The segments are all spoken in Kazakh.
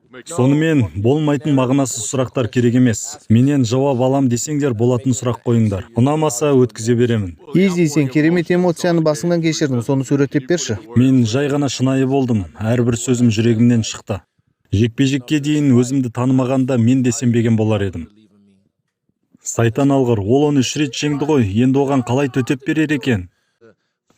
Сонымен, болмайтын, мағынасыз сұрақтар керек емес. Менен жауап алам десеңдер, болатын сұрақ қойыңдар. Ұнамаса, өткізе беремін. Изи, сен керемет эмоцияны басыңнан кешірдің, соны суреттеп берші. Мен жай ғана шынайы болдым. Әрбір сөзім жүрегімнен шықты. Жекпе-жекке дейін өзімді танымағанда, мен де сенбеген болар едім. Сайтан алғыр, ол оны үш рет жеңді ғой, енді оған қалай төтеп берер екен?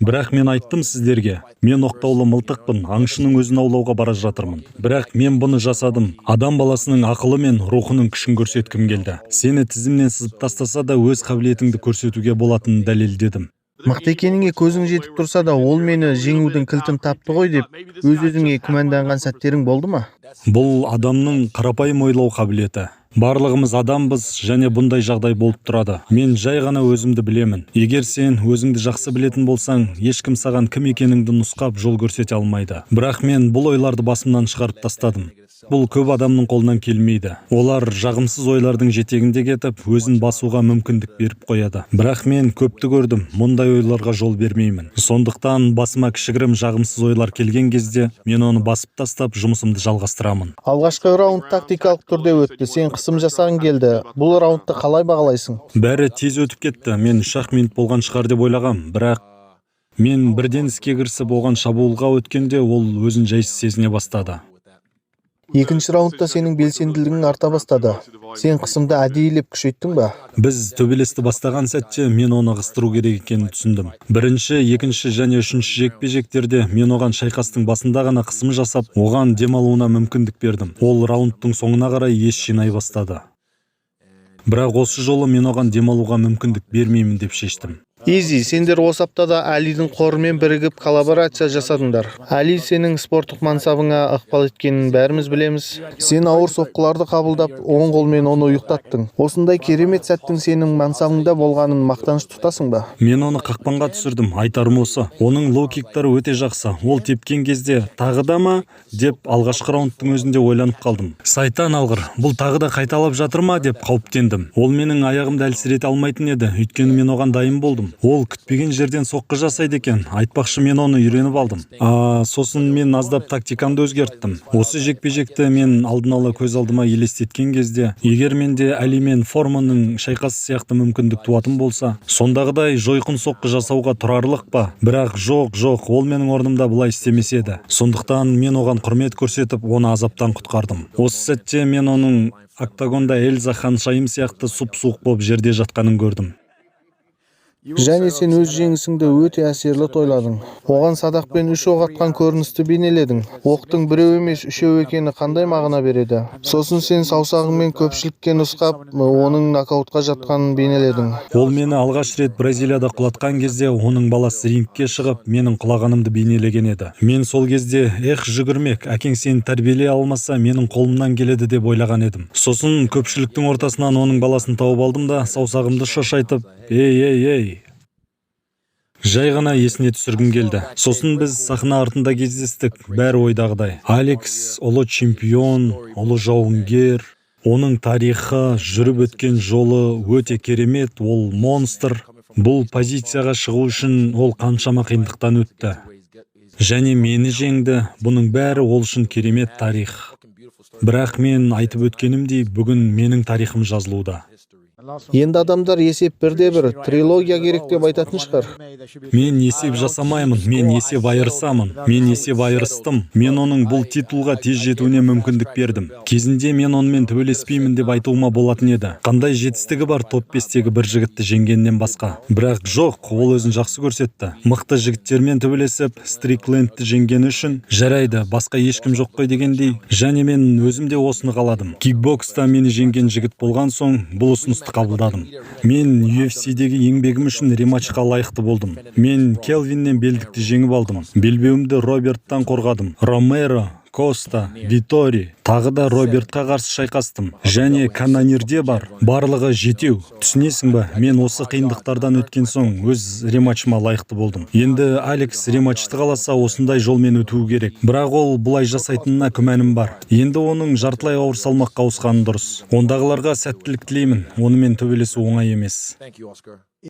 Бірақ мен айттым сіздерге, мен оқтаулы мылтықпын, аңшының өзін аулауға бара жатырмын. Бірақ мен бұны жасадым. Адам баласының ақылы мен рухының күшін көрсеткім келді. Сені тізімнен сызып тастаса да, өз қабілетіңді көрсетуге болатынын дәлелдедім. Мықты екеніңе көзің жетіп тұрса да, ол мені жеңудің кілтін тапты ғой деп өз өзіңе күмәнданған сәттерің болды ма? Бұл адамның қарапайым ойлау қабілеті. Барлығымыз адамбыз және бұндай жағдай болып тұрады. Мен жай ғана өзімді білемін. Егер сен өзіңді жақсы білетін болсаң, ешкім саған кім екеніңді нұсқап, жол көрсете алмайды. Бірақ мен бұл ойларды басымнан шығарып тастадым. Бұл көп адамның қолынан келмейді. Олар жағымсыз ойлардың жетегінде кетіп, өзін басуға мүмкіндік беріп қояды. Бірақ мен көпті көрдім, мұндай ойларға жол бермеймін. Сондықтан басыма кішігірім жағымсыз ойлар келген кезде, мен оны басып тастап, жұмысымды жалғастырамын. Алғашқы раунд тактикалық түрде өтті, сен қысым жасағың келді. Бұл раундты қалай бағалайсың? Бәрі тез өтіп кетті. Мен 3-ақ минут болған шығар деп ойлағам, бірақ мен бірден іске кірісіп, оған шабуылға өткенде, ол өзін жайсыз сезіне бастады. Екінші раундта сенің белсенділігің арта бастады. Сен қысымды әдейілеп күшейттің ба? Біз төбелесті бастаған сәтте мен оны ығыстыру керек екенін түсіндім. Бірінші, екінші және үшінші жекпе-жектерде мен оған шайқастың басында ғана қысым жасап, оған демалуына мүмкіндік бердім. Ол раундтың соңына қарай ес жинай бастады. Бірақ осы жолы мен оған демалуға мүмкіндік бермеймін деп шештім. Изи, сендер осы аптада Әлидің қорымен бірігіп коллаборация жасадыңдар. Әли сенің спорттық мансабыңа ықпал еткенін бәріміз білеміз. Сен ауыр соққыларды қабылдап, оң қолмен оны ұйықтаттың. Осындай керемет сәттің сенің мансабыңда болғанын мақтаныш тұтасың ба? Мен оны қақпанға түсірдім, айтарым осы. Оның лоу-киктары өте жақсы. Ол тепкен кезде «тағы да ма?» деп алғашқы раундтың өзінде ойланып қалдым. Сайтан алғыр, бұл тағы да қайталап жатыр ма деп қауіптендім. Ол менің аяғымды әлсірете алмайтын еді, өйткені мен оған дайын болдым. Ол күтпеген жерден соққы жасайды екен. Айтпақшы, мен оны үйреніп алдым. Сосын мен аздап тактикамды өзгерттім. Осы жекпе-жекті мен алдын ала көз алдыма елестеткен кезде, егер менде Әли мен Форманның шайқасы сияқты мүмкіндік туатын болса, сондағыдай жойқын соққы жасауға тұрарлық па? Бірақ жоқ, жоқ, ол менің орнымда бұлай істемес еді. Сондықтан мен оған құрмет көрсетіп, оны азаптан құтқардым. Осы сәтте мен оның октагонда Эльза ханшайым сияқты сұп-суық болып жерде жатқанын көрдім. Және сен өз жеңісіңді өте әсерлі тойладың. Оған садақпен үш оқ атқан көріністі бейнеледің. Оқтың біреу емес, үшеу екені қандай мағына береді? Сосын сен саусағыңмен көпшілікке нұсқап, оның нокаутқа жатқанын бейнеледің. Ол мені алғаш рет Бразилияда құлатқан кезде, оның баласы рингке шығып, менің құлағанымды бейнелеген еді. Мен сол кезде: «Эх, жүгірмек, әкең сені тәрбиелей алмаса, менің қолымнан келеді», – деп ойлаған едім. Сосын көпшіліктің ортасынан оның баласын тауып алдым да, саусағымды шошайтып: «Ей, ей, ей!» Жай ғана есіне түсіргім келді. Сосын біз сахна артында кездестік, бәрі ойдағыдай. Алекс ұлы чемпион, ұлы жауынгер. Оның тарихы, жүріп өткен жолы өте керемет, ол монстр. Бұл позицияға шығу үшін ол қаншама қиындықтан өтті. Және мені жеңді, бұның бәрі ол үшін керемет тарих. Бірақ мен айтып өткенімдей, бүгін менің тарихым жазылуда. Енді адамдар есеп 1-1, трилогия керек деп айтатын шығар. Мен есеп жасамаймын, мен есеп айырысамын. Мен есеп айырыстым. Мен оның бұл титулға тез жетуіне мүмкіндік бердім. Кезінде мен онымен төбелеспеймін деп айтуыма болатын еді. Қандай жетістігі бар топ 5-тегі бір жігітті жеңгеннен басқа? Бірақ жоқ, ол өзін жақсы көрсетті. Мықты жігіттермен төбелесіп, Стриклендті жеңгені үшін жарайды, басқа ешкім жоқ қой дегендей. Және мен өзім де осыны қаладым. Кикбокста мені жеңген жігіт болған соң, бұл ұсынысты қабылдадым. Мен UFC-дегі еңбегім үшін рематчқа лайықты болдым. Мен Келвиннен белдікті жеңіп алдым. Белбеуімді Роберттан қорғадым. Ромеро, Коста, Витори, тағы да Робертқа қарсы шайқастым. Және Каннонирде бар. Барлығы жетеу. Түсінесің ба, мен осы қиындықтардан өткен соң өз рематчыма лайықты болдым. Енді Алекс рематчты қаласа, осындай жолмен өтуі керек. Бірақ ол бұлай жасайтынына күмәнім бар. Енді оның жартылай ауыр салмаққа ауысқаны дұрыс. Ондағыларға сәттілік тілеймін. Онымен төбелесу оңай емес. Thank you, Oscar.